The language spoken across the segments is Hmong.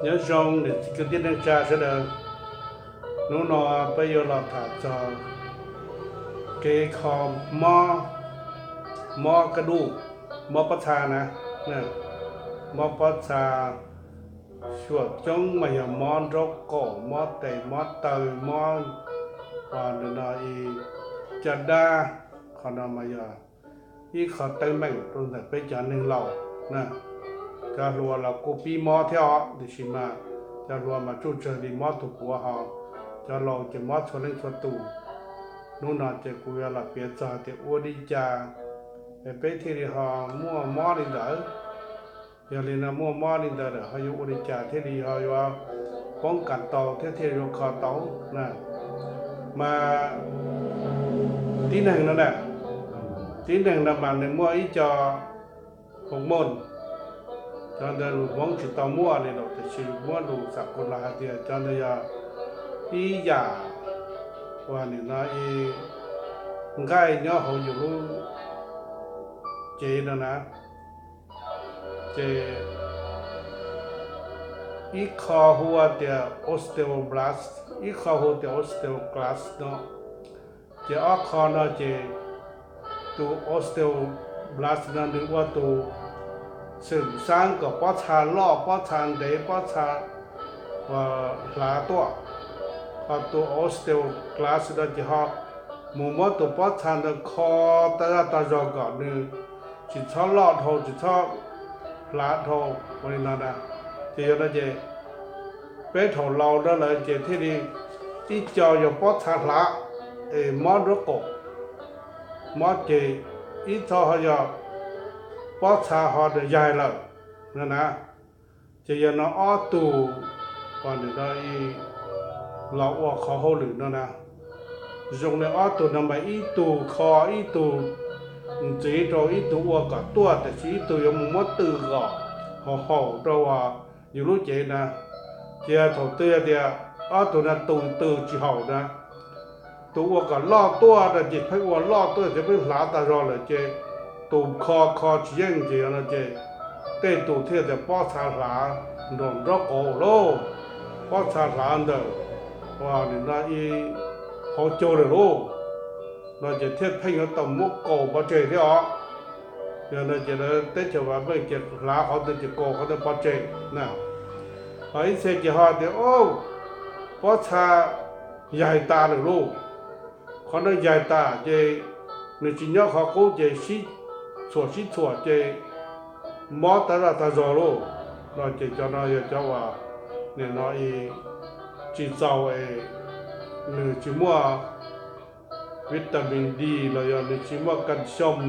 Nyob zoo niam txiv kwv tij neej tsa sawv daws, hnub no peb yuav los tham txog kev kho mob, mob kaj duj, mob pob txha na, mob pob txha. Xyuam coob mas yog mob nraub qaum, mob tes, mob taw, mob no i caj dab. Qhov no mas yog ib qho teeb meem rau ntawm peb cov neeg laus na. Cov hluas los kuj pib mob thiab os, tiam sis mas cov hluas mas tsuj tsawg li mob tus puav ho, cov laus ces mob txhua leej txhua tus. Hnub no ces kuv yuav los piav txog tias ua li cas es peb thiaj li ho muaj mob li ntawd. Yog li no muaj mob li ntawd lawm ho yuav ua li cas thiaj li ho yuav poob kas tau thiab thiaj yuav kho tau na. Mas tib neeg no na, tib neeg no mas nws muaj ib co hormone, cov ntawd lus Hmoob tsis tau muaj li lawm, tiam sis muab lus xam kus los hais tias cov ntawd yog ib yam uas nim no nqaij nyob hauv yus lub cev no na. Ces ib qho hu ua tias osteoblast, ib qho hu tias osteoclast no. Ces ob qho no ces tus osteoblast no nws ua tus xwm xaab kom pob txha loj, pob txha ntev, pob txha hlav tuaj. Ho tus osteoclast no ces ho mus muab tus pob txha ntawd kho tag zaj tag zog kom nws tsis txhob loj dhau, tsis txhob hlav dhau ua li no na. Ces yog no ces peb thaum laus no lawm ces thiaj li ib co yog pob txha hlav es mob nraub qaum, mob ces ib co ho yog pob txha ho yaig lawm no na. Ces yog no ob tug uas nim no los ua qhov hauj lwm no na. Zoo li ob tug no mas ib tug kho, ib tug ntxiv rau, ib tug ua kom tuaj, tiam sis ib tug yuav mus muab tw kom haum haum rau yus lub cev na. Ces thaum twg tias ob tug no tus tw tsis haum na, tus ua kom loj tuaj no ces pheej ua loj tuaj ces pheej hlav tag zog lawm ces tus kho kho tsis yeej ces no ces tej tus thiaj tias pob txha hlav nraum nraub qaum lauj, pob txha hlav ntawm ua nim no ib hauv caug lawm lauj, no ces thiaj pheej yuav tau muab kaus pov tseg thiab os. Yog no ces lawv teb chaws vam meej ces hlav qhov twg ces kaus qhov ntawd pov tseg na. Ho ib txhia ces ho tias pob txha yaig tas lawm lauj, qhov no yaig tas ces nws tsis nyob qhov qub ces sib txhuam sib txhuam ces mob tag zaj tag zog lauj. No ces cov no yog cov uas nim no tsis txaus es nws tsis muaj vitamin D los yog nws tsis muaj calcium,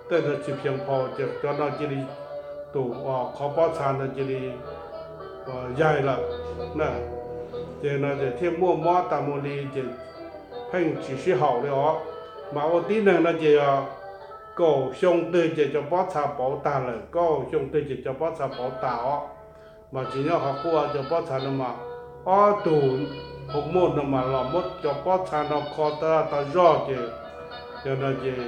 tej ntawd tsis phiaj phau ces cov no cia li tus qhov pob txha ntawd cia li yaig lawm na. Ces no ces thiaj muaj mob tas mus li ces pheej tsis sib haum li os. Mas ua tib neeg no ces yog kaum xyoo twg ces cov pob txha pauv tag lawm, kaum xyoo twg ces cov pob txha pauv tas os. Mas tsis nyob qhov qub, cov pob txha no mas ob tug hormone no mas los muab cov pob txa no kho tag zaj tag zog ces yog no ces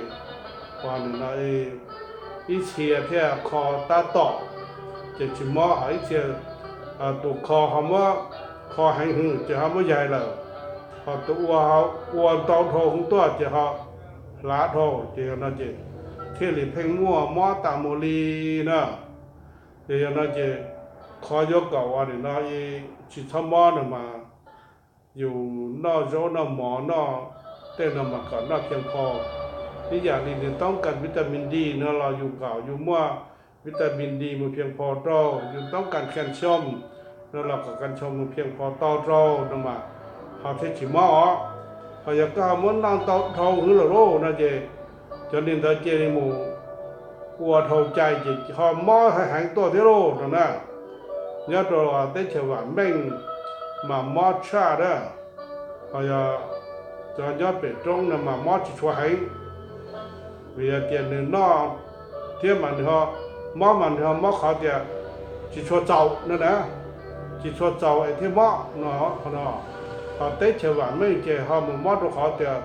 ib txhia thiaj kho tab tom ces tsis mob, ho ib txhia tus kho ho muab kho heev hwv ces ho muab yaig lawm, ho tus ua ua ntau dhau hwv tuaj ces ho hlav dhau ces yog no ces thiaj li pheej muaj mob tas mus li na. Ces yog no ces qhov yuav kom ua nim no tsis txhob mob no mas yus noj zaub noj mov noj tej no mas kom noj phiaj phau. Ib yam li nws toob kas vitamin D no los yus kom yus muaj vitamin D mus phiaj phau rau, yus toob kas calcium no los kom calcium mus phiaj phau tau rau no mas ho thiaj tsis mob os. Ho yog koj ho muab noj ntau dhau hwv lawm lauj no ces cov neeg ntawd cia li mus ua dhau cai ces ho mob heev heev tuaj thiab lauj no na. Nyob rau teb chaws vam meej mas mob tshaj na, ho yog cov nyob pem roob no mas mob tsis tshua heev, vim yog tias nws noj thiab mas nws ho mob mas nws ho mob qhov tias tsis tshua txaus no na, tsis txhua txaus es thiaj mob no. Qhov no ho teb chaws vam meej ces ho mus mob rau qhov tias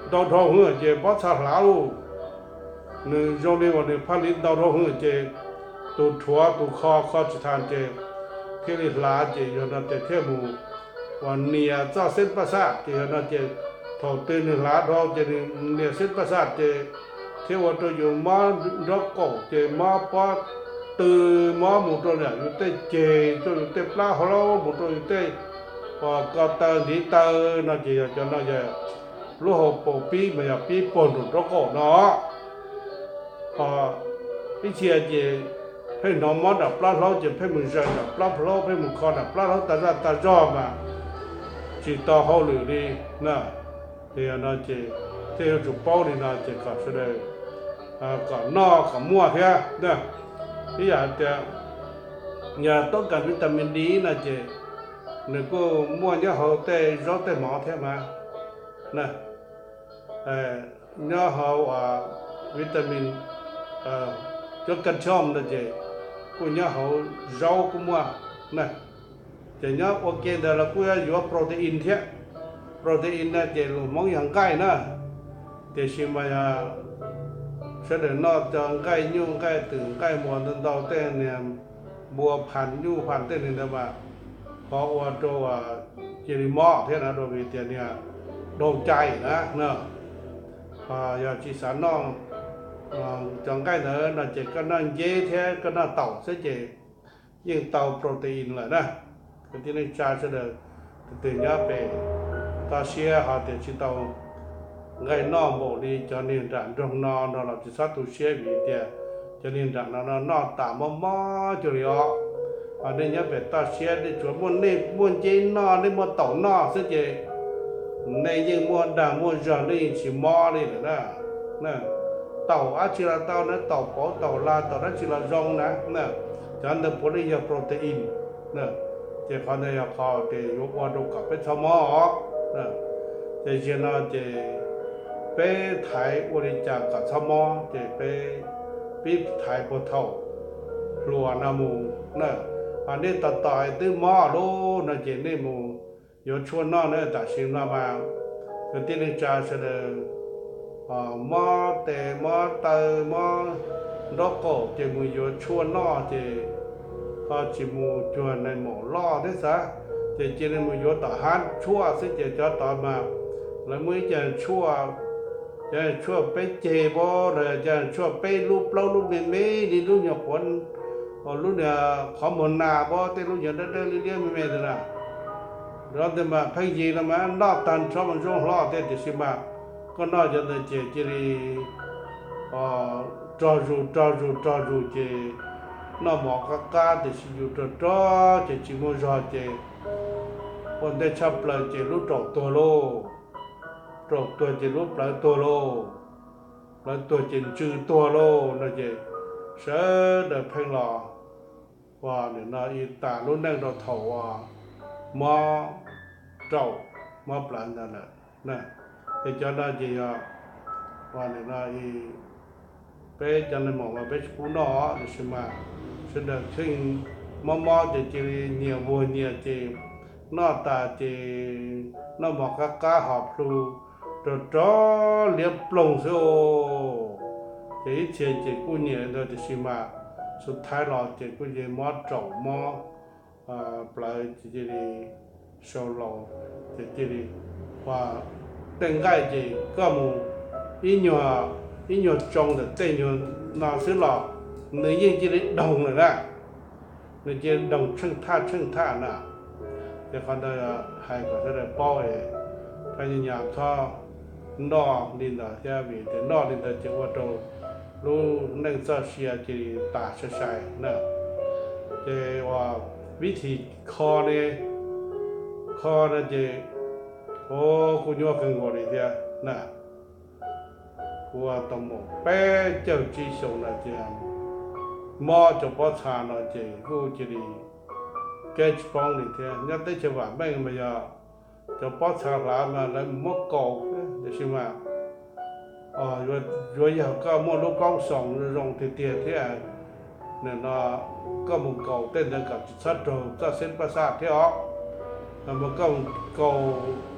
ntau dhau hwv ces pob txha hlav lauj. Nws zoo li uas nws phaj li ntau dhau hwv ces tus rhuav tus kho kho tsis tas ces thiaj li hlav ces yog no ces thiaj mus uas nias txoj xeeb paj xaj ces yog no ces thaum twg nws hlav dhau ces nws nias xeeb paj xaj ces thiaj ua rau yus mob nraub qaum ces mob pob tw, mob mus rau yus tej ceg, rau yus tej plab hlob, mus rau yus tej uas ko taw ntiv taw no ces yog cov no yog lub hauv paus pib mas yog pib puag nraum nraub qaum no. Ho ib txhia ces pheej hnov mob nram plab hlaub ces pheej mus zaws nram plab hlaub, pheej mus kho nram plab hlaub tas zaj tas zog mas tsis tau hauj lwm li na. Ces yog no ces thiaj yuav tsum paub li no ces kom sawv daws kom noj kom muaj thiab na. Ib yam hais tias yog toob kas vitamin D no ces nws kuj muaj nyob hauv tej zaub tej mov thiab mas na. Nyob hauv vitamin, cov calcium no ces kuj nyob hauv zaub kuj muaj na. Ces nyob ua ke ntawd los kuj yuav yuav protein thiab. Protein no ces lus Hmoob yog nqaij na. Tiam sis mas yog sawv daws noj cov nqaij nyuj nqaij twm nqaij muas ntau ntau tej niag npua phas nyuj phas tej niag ntawd mas ho ua rau cia li mob thiab na, rau vim tias niag dhau cai na. Yog tsis xav noj cov nqaij ntawd no ces koj noj nceb thiab koj noj taum xwb ces yeej tau protein lawm na. Kwv tij neej tsa sawv daws, tus twg nyob pem toj siab ho tias tsis tau nqaij noj npaum li cov niag nram nroog no no los tsis txhob tu siab vim tias cov niag nram no no noj tas mob mob cuag li os. Ho nej nyob pem toj siab nej tsuas muaj, nej muaj nceb noj, nej muaj taum noj xwb ces nej yeej muaj dag muaj zog, nej yeej tsis mob li lawm na. Taum dab tsi los tau na, taum pauv taum las taum dab tsi los zoo na. Cov ntawd puav leej yog protein. Ces qhov ntawd yog qhov tias yuav ua rau kom peb txhob mob os. Ces zaum no ces peb thaiv ua li cas kom txhob mob ces peb pib thaiv puag thaum hluas no mus na. Ho nej tos tos twb mob lawm no ces nej mus yuav tshuaj noj na. Tam sim no mas kwv tij neej tsa sawv daws mob tes mob taw mob nraub qaum ces mus yuav tshuaj noj ces ho tsis mus cuag nais maum loj thiab xav. Ces cia li mus yuav tom hab tshuaj xwb ces cov tod mas lawv muaj ib co tshuaj, cov tshuaj peb ceg pab los cov tshuaj peb lub plaub lub me me li lub nyuag quav, lub niag qhov muag nas pab tej lub nyuag dawb dawb liab liab me me ntawd na. Cov ntawd mas pheej yig no mas noj tag nrho mas zoo hlo thiab tiam sis mas koj noj cov ntawd ces cia li rog zus rog zus rog zus ces noj mov qab qab tiam sis yus rog rog ces tsis muaj zog ces ua ntej tshaj plaws ces lub raum tuag lauj, raum tuag ces lub plawv tuag lauj, plawv tuag ces ntsws tuag lauj no ces sawv daws pheej los ua nim no ib tas lub neej rau thaum uas mob raum mob plawv ntawd lawm. Ces cov no ces yog ua nim no peb cov neeg maum mas peb tsis pub noj tiam sis mas sawv daws kheej mob mob ces cia li nyias vuag nyias ces noj tas ces noj mov qab qab hos plhu rog rog liab ploog xwb os. Ces ib txhia ces kuj nyiam li ntawd tiam sis mas xub thawj los ces kuj yog mob raum mob plawv ces cia li sau laus ces cia li ua tej nqaij ces koj mus ib nyuag, ib nyuag tsoo ntawm tej nyuag no xwb los nws yeej cia li doog lawm na. Nws cia li doog tsheej thaj tsheej thaj na. Ces qhov ntawd hais kom sawv daws paub es pheej nyas txhob noj li ntawd thiab vim tias noj li ntawd ces ua rau lub neej txoj sia cia li tas sai sai na. Ces ua vib thim kho ne, kho no ces kuj nyuaj kawg nkaus li thiab na. Kuv tau mus peb caug tsib xyoos no ces mob cov pob txha no ces kuj cia li keb tsis poob li thiab. Nyob teb chaws vam meej mas yog cov pob txha hlav mas lawv muab kaus tiam sis mas yuav yog koj muaj lub koob xoos zoo tiag tiag thiab no koj mus kaus tej ntawd kom tsis txhob raug txoj xeeb paj xaj thiab os. Mas koj mus kaus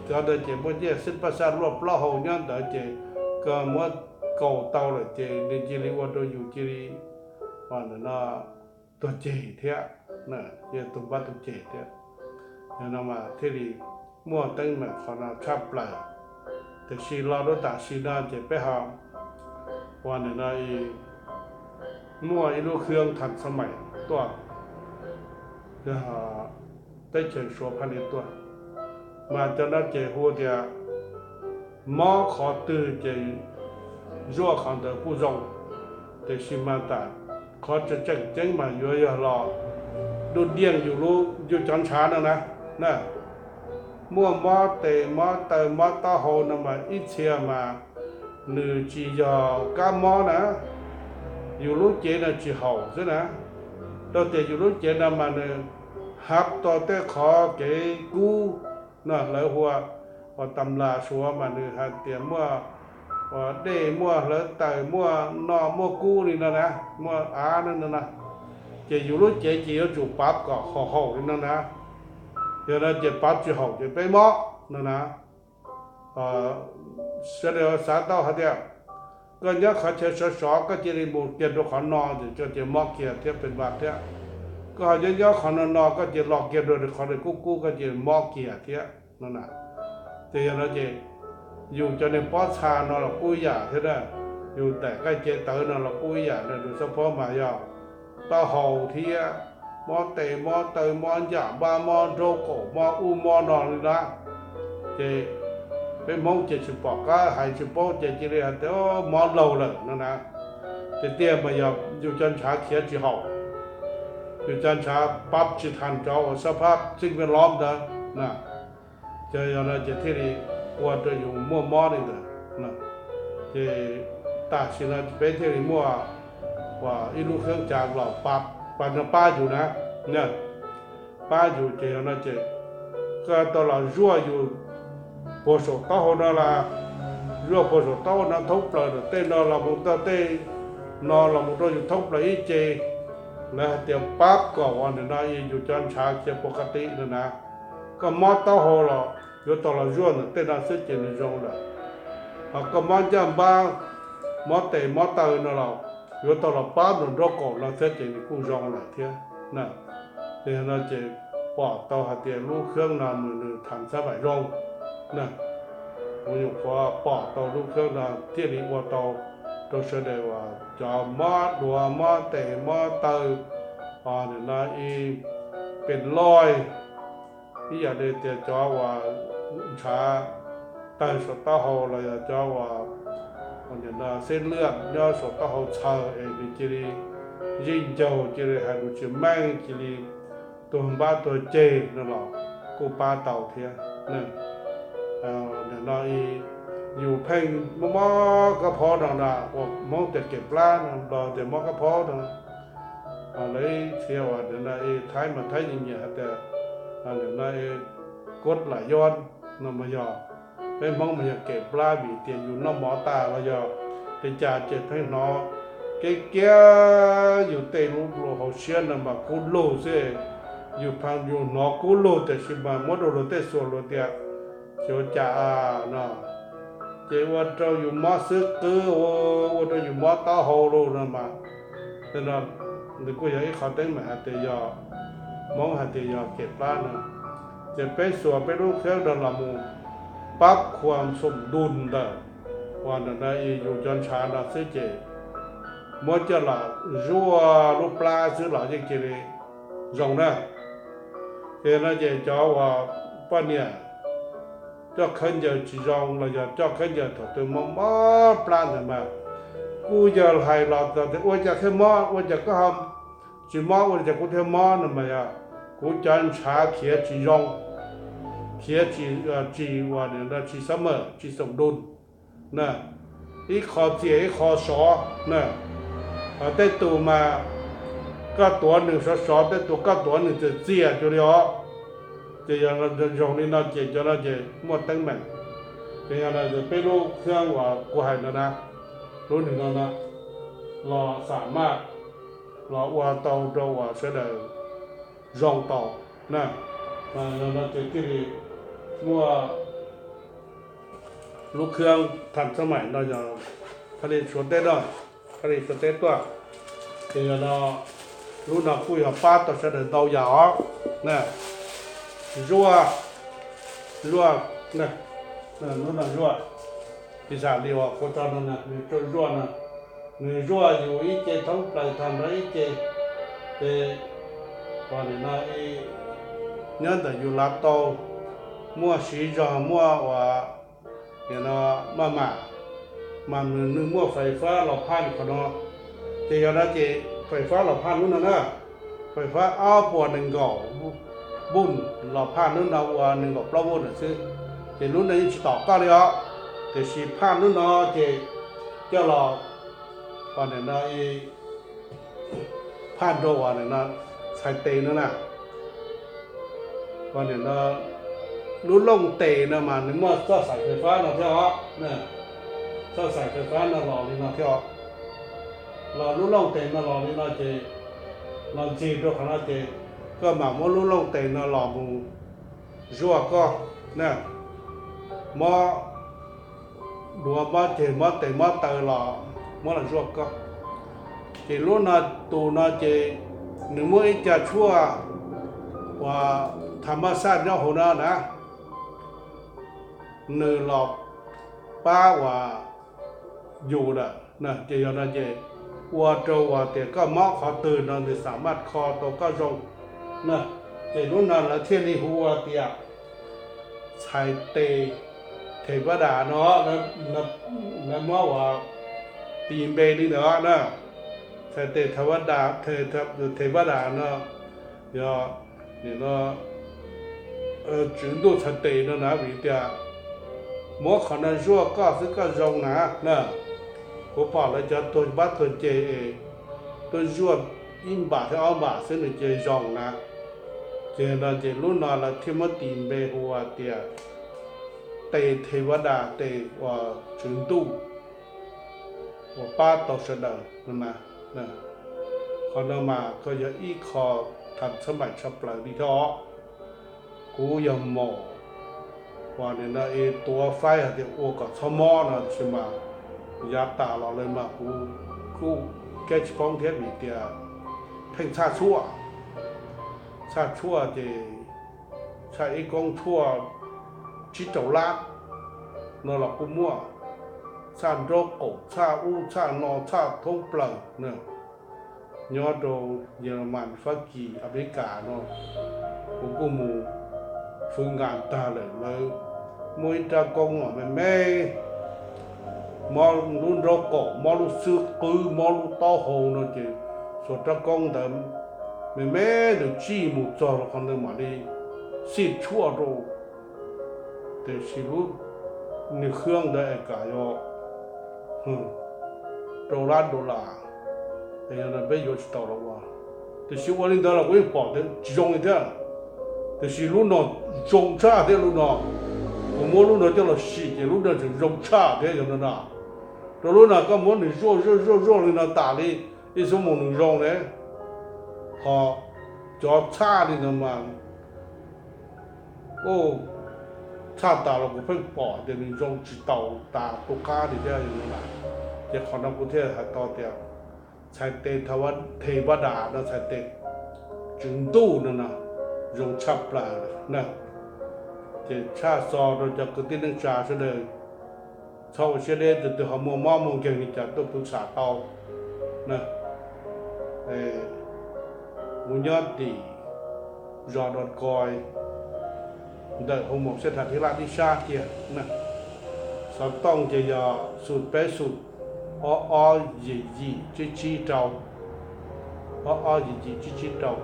cov ntawd ces muaj nyiaj xeeb paj xaj luaj plaub hau nyob ntawd ces koj muab kaus tau lawm ces nws cia li ua rau yus cia li no tuag ceg thiab. Ces tus npab tus ceg thiab. Yog no mas thiaj li muaj teeb meem qhov no tshaj plaws. Tiam sis los rau tam sim no ces peb ho ua nim no muaj ib lub khwb thas xab mais tuaj, yog teb chaws Suav phaj li tuaj, mas cov no ces hu tias mob qhov twg ces zuaj qhov ntawd kuj zoo. Tiam sis mas tam qhov tseem tseem ceeb mas yuav yog los dub diaj yus lub, yus cov ntshav no na, na, muaj mob tes mob taw mob taub hau no mas ib txhia mas nws tsis yog kab mob na, yus lub cev no tsis haum xwb na. Rau tias yus lub cev no mas nws hab tau tej qhov kev kub no, lawv hu ua tam las Suav mas nws hais tias muaj ua dej muaj hlawv taws muaj noj muaj kub li no na, muaj av no no na. Ces yus lub cev ces yuav tsum pav kom haum haum li no na. Yog no ces pav tsis haum ces peb mob no na. Sawv daws xav tau hais tias koj nyob qhov chaw sov sov koj cia li mus kiag rau qhov no ces koj cia li mob kiag thiab pes npas thiab. Koj ho nyob nyob qhov no no koj cia li los kiag rau qhov kub kub koj cia li mob kiag thiab no na. Ces yog no ces yus cov niag pob txha no los kuj ib yam thiab na, yus daim nqaij cev tawv no los kuj ib yam na, yus xab phob mas yog taub hau thiab, mob tes mob taw mob ncaj npab mob nraub qaum mob ub mob no li na. Ces peb Hmoob ces tsis pom qab hais tsis paub ces cia li hais tias mob laug lawm no na. Tiag tiag mas yog yus cov ntshav khiav tsis haum, yus cov ntshav pab tsis thaum cov uas sab phab txij npej lob ntawd na. Ces yog no ces thiaj li ua rau yus muaj mob li ntawd. Ces tam sim no peb thiaj li muaj ua ib lub kheeb cav los pab, pab no pab yus na, pab yus ces yog no ces koj tau los zuaj yus puag saum taub hau no las, zuaj puag saum taub hau no thoob plaws ntawm tej no los mus txog tej no los mus rau yus thoob plaws ib ce. Lawv hais tias pab kom ua nim no yus cov ntshav khiav puag qab tib no na. Koj mob taub hau los yuav tau los zuaj ntawm tej no xwb ces nws zoo lawm. Ho koj mob ncaj npab, mob tes mob taw no los yuav tau los pab nraum nraub qaum no xwb ces nws kuj zoo lawm thiab na. Ces yog no ces pom tau hais tias lub kheeb no nws tham xab vaim zoo na. Kuv nyuam qhuav pom tau lub kheeb no thiaj li ua tau rau sawv daws uas cov mob duav mob tes mob taw, nim no ib pes loj, ib yam li tias cov uas ntshav tawg saum taub hau los yog cov uas nim no xeb lwj nyob saum taub hau txhaws es nws cia li zij ncaug cia li hais lus tsis meej cia li tuag npab tuag ceg no los kuj pab tau thiab. Nim no yus pheej mob mob kab phaub no na, uas Hmoob tias kem plab no los tias mob kab phaub no. Lawv txhia uas nim no Thaib mas Thaib nyiam nyiam hais tias nim no kod lam yob no mas yog, peb Hmoob mas yog kem plab vim tias yus noj mov tas los yog li cas ces pheej hnov kiag kiag yus tej lub hauv siab no mas kub lug xwb. Yus pheej yus hnov kub lug tiam sis mas muab rau luag tej xuas luag tias xyov cas no, ces ua rau yus mob xwb qwb, ua rau yus mob taub hau lug no mas. Tej no nws kuj yog ib qho teeb meem hais tias yog Hmoob hais tias yog kem plab no. Ces peb xuas peb lub kheeb no los mus pab khuam xoom ntuj ntawm uas nim no yus cov ntshav no xwb ces muab coj los zuaj lub plab xwb los yeej cia li zoo na. Ces no ces cov uas poj niam coj khaub ncaws tsis zoo los yog coj khaub ncaws thaum twg mob mob plab ntawd mas kuj yog hais los tias ua cas thiaj mob, ua cas koj ho tsis mob, ua cas kuv thiaj mob no mas yog kuv cov ntshav khiav tsis zoo, khiav tsis, tsis ua nim no tsis xab mawm tsis xoom ntuj na. Ib qho txias ib qho sov na. Tej tus mas koj tuav nws sov sov, tej tus koj tuav nws txias txias cuag li os. Ces yog zoo li no ces cov no ces muaj teeb meem. Ces yog no peb lub kheeb uas kuv hais no na, lub nws no na, los xam maj los ua tau rau uas sawv daws zoo tau na. Mas yog no ces thiaj li muaj lub kheeb tham xab maim no yog hais li Suav teb no, hais li Suav teb tuaj. Ces yog no Lub no kuj yog pab tau sawv daws ntau yam os. Zuaj, zuaj, lub no zuaj, ib zam li uas kuv tso no, nws zuaj no, nws zuaj yus ib ce thoob plaws tag nrho ib ce, ces nim no nyob ntawm yus lav tau muaj siv zog muaj uas nim no maj mam, mas nws muaj fais fab los phaj qhov no. Ces yog no ces fais fab los phaj lub no na, fais fab ob puas nees nkaum vuj los phaj lub no ua nees nkaum plaub vuj lawm xwb. Ces lub no yeej tsis tom koj li os, tiam sis phaj lub no ces coj los nim no phaj rau uas nim no txhais tes no na. Nim no lub looj tes no mas nws muaj txoj xaim fais fab no thiab os, txoj xaim fais fab no los li no thiab os. Los lub looj tes no los li no ces los ntxig rau qhov no ces koj mam muab lub looj tes no los mus zuaj koj na, mob duav mob ceg mob tes mob taw los muab los zuaj koj. Ces lub no, tus no ces nws muaj ib co tshuaj uas tham maj xaj nyob hauv no na, nws los pab uas yus lawm na. Ces yog no ces ua rau uas tias koj mob qhov twg no nws xam maj kho tau koj zoo na. Ces lub no lawv thiaj li hu ua tias txhais tes them vaj dam no, lawv muab uas tis npe li ntawd na. Txhais tes them vaj dam, them vaj dam no yog nim no tswv ntuj txhais tes no na, vim tias muab qhov no zuaj koj xwb koj zoo na na. Kuv pom lawv cov tuag pab tuag ceg es tuaj zuaj ib npam thiab ob npam xwb nws ces zoo na. Ces no ces lub no lawv thiaj muab tis npe hu ua tias tes them vaj dam, tes uas tswv ntuj uas pab tau sawv daws no na. Qhov no mas koj yog ib qho tham txhab maim tshaj plaws li thiab os. Kuv yog mom uas nim no es tuav faib hais tias ua kom txhob mob no tab sis mas yav tas los lawm mas kuv kuj keb tsis poob thiab vim tias pheej txhaj tshuaj, txhaj tshuaj ces txhaj ib koob tshuaj tsib rau lab no los kuj muaj, txhaj nraub qaum, txhaj ub txhaj no, txhaj thoob plaws na. Nyob rau Yelamas, Fab Kis, Amelikas no, kuv kuj mus fwv nkas tag lawm, lawv muaj ib rab koob me me, mob lub nraub qaum, mob lub xub qwb, mob lub taub hau no ces xuas rab koob ntawd me me ntawd tsij mus txog rau qhov ntawd mam li xij tshuaj rau. Tiam sis lub nws khab ntawd es kam yog rau lab dollar, es yog no peb yuav tsis tau los ua. Tiam sis ua li ntawd los kuv yeej pom tias tsis zoo li thiab. Tiam sis lub no zoo tshaj thiab lub no, kuv muab lub no coj los sim ces lub no tseem zoo tshaj thiab yog no na. Rau lub no koj muab nws zuaj zuaj zuaj zuaj li no tas li ib xuab moos nws zoo ne. Ho cov txhaj li no mas, txhaj tas los kuv pheej pom tias nws zoo tsis tau tas tu qab li thiab yog no na. Ces qhov no kuv thiaj hais tau tias txhais tes them vaj dam no, txhais tes tswv ntuj no no zoo tshaj plaws na. Ces tshaj xo rau cov kwv tij neej tsa sawv daws, txhob ua siab deb, tus twg ho muaj mob muaj nkeeg li cas tuaj pw xam tau na. Kuv nyob tim zos Doo Koi, ntawm hoo maum xeb tham thib laj dib sab kiag na. Xov tooj ces yog xum peb xum, ob ob yim yim tsib tsib rau, ob ob yim yim tsib tsib rau,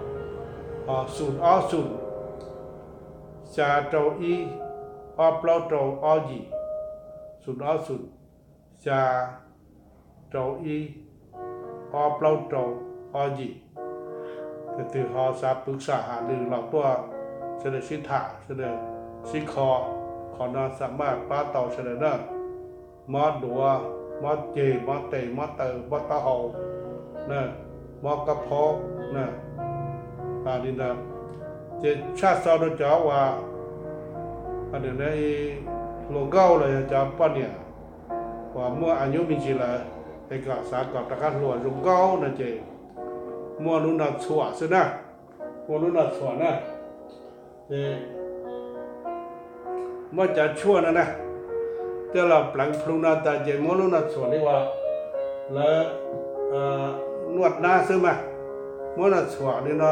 xum ob xum, xya rau ib, ob plaub rau ob yim, xum ob xum, xya rau ib, ob plaub rau ob yim. Tus twg ho xav pw xam has nws los tuaj, sawv daws sib tham, sawv daws sib kho, qhov no xam maj pab tau sawv daws na. Mob duav, mob ceg, mob tes, mob taw, mob taub hau, mob kab phaub na, li ntawd. Ces tshaj xo rau cov uas hluas nkauj los yog cov poj niam uas muaj a nyub me ntsis lawm, es kom xav kom rov qab hluas zoo nkauj no ces muaj lub no txhuam xwb na, muaj lub no txhuam na. Ces muab cov tshuaj no na, coj los pleev plhu no tas ces muab lub no txhuam li uas lawv nuaj nab xwb mas, muab no txhuam li no,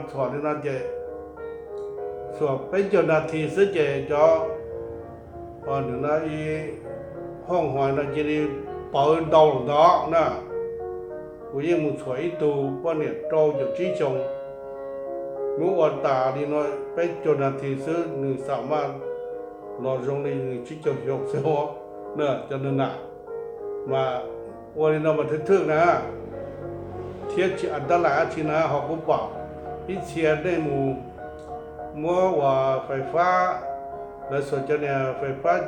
txhuam li no ces txhuam peb caug nas this xwb ces cov, o, nws no ib hooj hois no cia li pawv ntau ntau na. Kuv yeej mus txhuam ib tug poj niam rau caum tsib xyoos, muab ua tas li no peb caug nas this xwb nws xam maj los zoo li nws tsib caug xyoo xwb na, cov no na. Mas ua li no mas thwj thwj na, thiab tsis an tab lais dab tsi na, ho kuv pom ib txhia nej mus muab uas fais fab, lawv xuas cov niag fais fab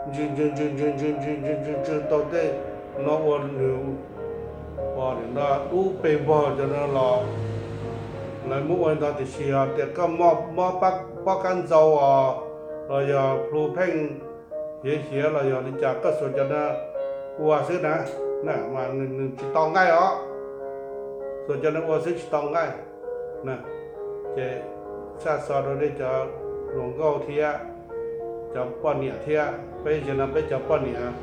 ntsws ntsws ntsws ntsws ntsws ntsws ntsws ntsws ntsws tau tej no ua nws, ua nws no dub pes vog cov no los lawv muab ua li ntawd tiam sis yog tias koj mob pob kab ntxau os, los yog plhu pheej hiav hiav los yog li cas koj xuas cov no ua xwb na, mas nws tsis tau nqaij os. Xuas cov no ua xwb tsis tau nqaij. Ces txhaj xo rau nej cov hluas nkauj thiab cov poj niam thiab, peb zaum no peb cov poj niam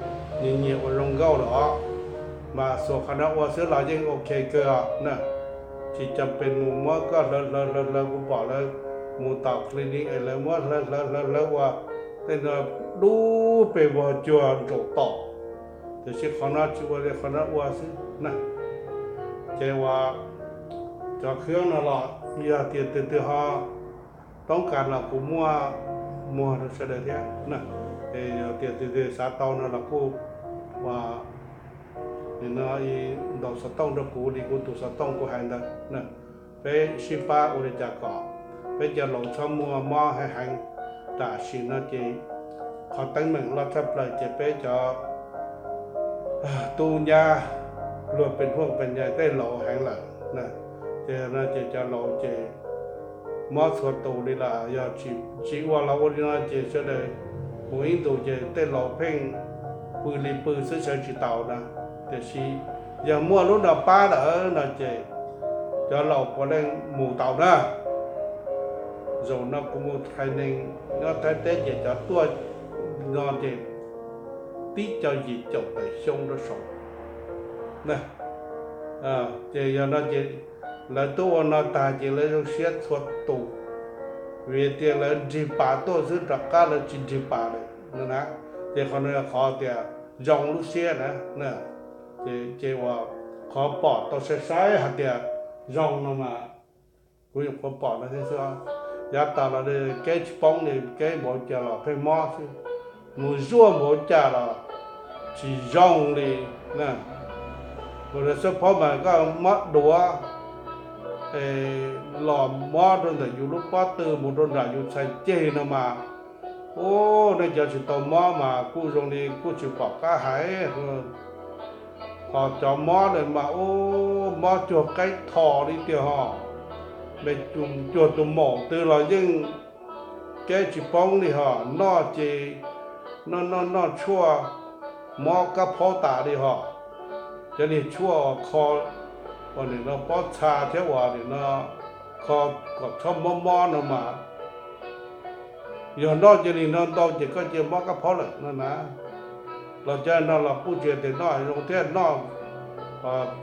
nyias nyias ua zoo nkauj lawm os, mas xuas qhov no ua xwb los yeej ok kawg os na. Tsis cam pes mus muab koj hlawv hlawv hlawv hlawv, kuv pom lawv mus tom clinic es lawv muab hlawv hlawv hlawv hlawv ua tej no dub pes vog cuag ntsaum tom, tiam sis qhov no tsis ua li, qhov no ua xwb na. Ces uas cov khwb no los yog tias tus twg ho toob kas los kuv muaj muag rau sawv daws thiab na. Es yog tias tus twg xav tau no los kuj ua, nim no ntaus xov tooj rau kuv li kuv tus xov tooj kuv hais ntawd na. Peb sib pab ua li cas kom peb cov laus txhob muaj mob heev heev. Tam sim no ces qhov teeb meem loj tshaj plaws ces peb cov tub nyab luag pes huaj pes nyais tej laus heev lawm na. Ces no ces cov laus ces mob txhua tus li lawm, yog tsis ua los ua li no ces sawv daws mus ib ntus ces tej laus pheej pw li pw xwb sawv tsis taus na. Tiam sis yog muaj lub no pab lawm no ces cov laus puav leej mus tau na. Zaum no kuv mus training nyob Thaib teb ces cov tuaj no ces tib co yim caum tawm xyoo rau saud. Ces yog no ces lawv tuaj ua no tag ces lawv zoo siab txhua tus, vim tias lawv nrig pas tuaj xwb, rov qab lawv tsis nrig pas lawm na. Ces qhov no yog qhov tias zoo lub siab na. Ces uas qhov pom tau sai sai hais tias zoo no mas kuv nyuam qhuav pom no thiab xwb. Yav tas los keb tsis poob li, keb npaum cas los pheej mob xwb, mus zuaj npaum cas los tsis zoo li na. Mus rau xab phob mas koj mob duav los mob rau ntawm yus lub pob tw mus rau nram yus txhais ceg no mas, ub, nej cov tsis tau mob mas kuj zoo li kuj tsis pom qab hais. Ho cov mob lawm mas ub, mob cuag qaib tho li tiag ho. Me cuag tus maum twg los yeej keb tsis poob li ho. Noj ces noj noj noj tshuaj mob kab phaub tas li ho. Cov niag tshuaj kho uas nim no pob txha thiab uas nim no kho kom txhob mob mob no mas, yog noj cia li no ntau ces koj cia mob kab phaub lawm no na. Los cov no los kuj tsis tias noj zoo thiab, noj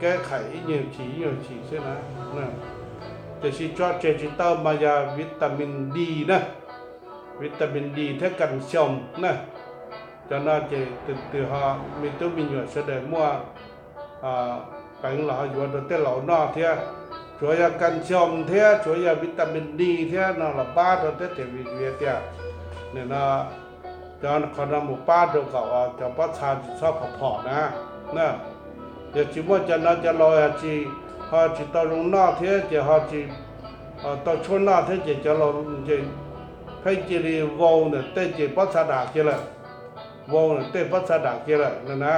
keb qhais ib nyuag chim ib nyuag chim xwb na. Tiam sis tso tseg tsis tau mas yog vitamin D na, vitamin D thiab calcium na. Cov no ces tus twg ho, me tub me nyuam sawv daws muaj peev los ho yuav rau tej laus noj thiab. Tsuav yog calcium thiab tsuav yog vitamin D thiab no los pab rau thiab, tias vim tias nim no cov qhov no mus pab rau kom cov pob txha tsis txhob phom phom na. Yog tsis muaj cov no cov laus tsis, ho tsis tau zoo noj thiab ces ho tsis tau tshuaj noj thiab ces cov laus ces pheej cia li vau ntawm tej ces pob txha dam kiag lawm, vau ntawm tej pob txha dam kiag lawm no na.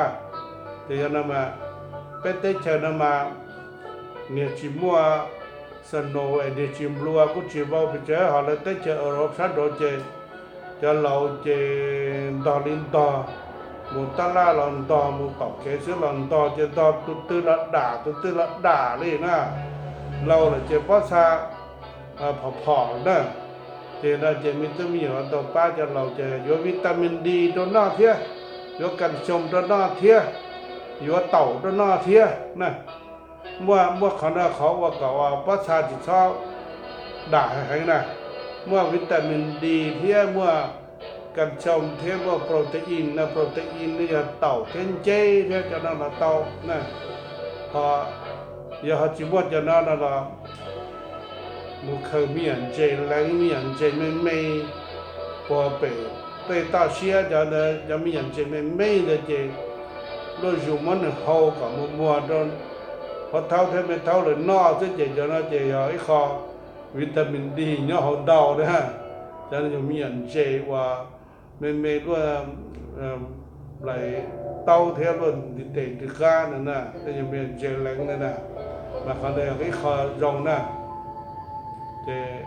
Ces yog no mas peb teb chaws no mas niag tsis muaj snow es niag tsis nplua kuj tsis vau pes tsawg, ho lawv teb chaws Europe sab nraud ces cov laus ces ntog li ntog, mus tab laj los ntog, mus tom kev xwb los ntog, ces ntog tus twg los dam tus twg los dam li na. laus lawm ces pob txha phom phom na. Ces no ces me tub me nyuam tau pab cov laus ces yuav vitamin D rau noj thiab, yuav kas xyoos rau noj thiab, yuav taum rau noj thiab na. Muaj, muaj qhov no qhov ua kom pob txha tsis txhob dam heev na. Muaj vitamin D thiab muaj kas xyoos thiab muaj protein no, protein no yog taum thiab nceb thiab cov no los tau na. Ho yog ho tsis muaj cov no no los mus khaws me nyuam ntses leev, me nyuam ntses me me puag pem tej toj siab, cov, cov me nyuam ntses me me ntawd ces luaj zus muab nws hau kom muag muag rau pov thaub thiab me thaub lawv noj xwb ces cov no ces yog ib qho vitamin D nyob hauv ntau na. Cov yog me nyuam ntses uas me me luaj nplaim taub thiab luaj ntiv tes ntiv qab no na, tej yog me nyuam ntses leev no na, mas qhov ntawd yog ib qho zoo na. Ces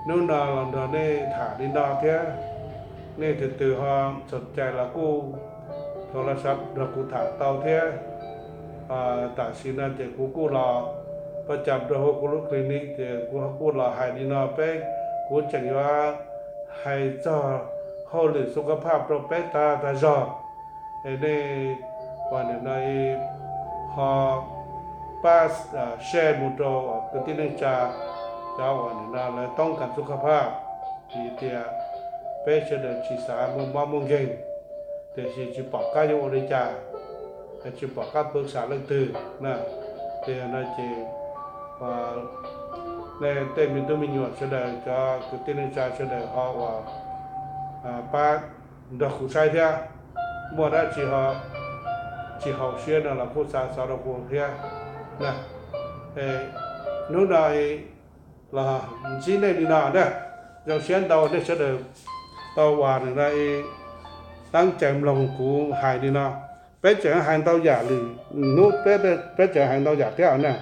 hnub no los nrog nej tham li no thiab, nej tus twg ho txaus cai los kuj thov los nrog kuv tham tau thiab. Tam sim no ces kuv kuj los pab cas rau hauv kuv lub clinic ces kuv kuj los hais li no peb, kuv tseem yuav hais txog hauj lwm xu kab phaj rau peb tag tag zog. Es nej uas nim no ho pab share mus rau kwv tij neej tsa, cov uas nim no lawv toob kas xu kab phaj, vim tias peb sawv daws tsis xav muaj mob muaj nkeeg, tiam sis tsis pom qab yuav ua li cas, tsis pom qab pw sam leej twg na. Ces no ces nej tej me tub me nyuam sawv daws, cov kwv tij neej tsa sawv daws ho uas pab nrog kuv saib thiab, muaj dab tsi ho tsis haum siab no los kuj xa xov rau kuv thiab na. Hnub no los ntsib nej li no na, zoo siab ntau nej sawv daws tau uas nim no teeb caws mloog kuv hais li no. Peb tseem hais ntau yam li, hnub peb, peb tseem hais ntau yam thiab na.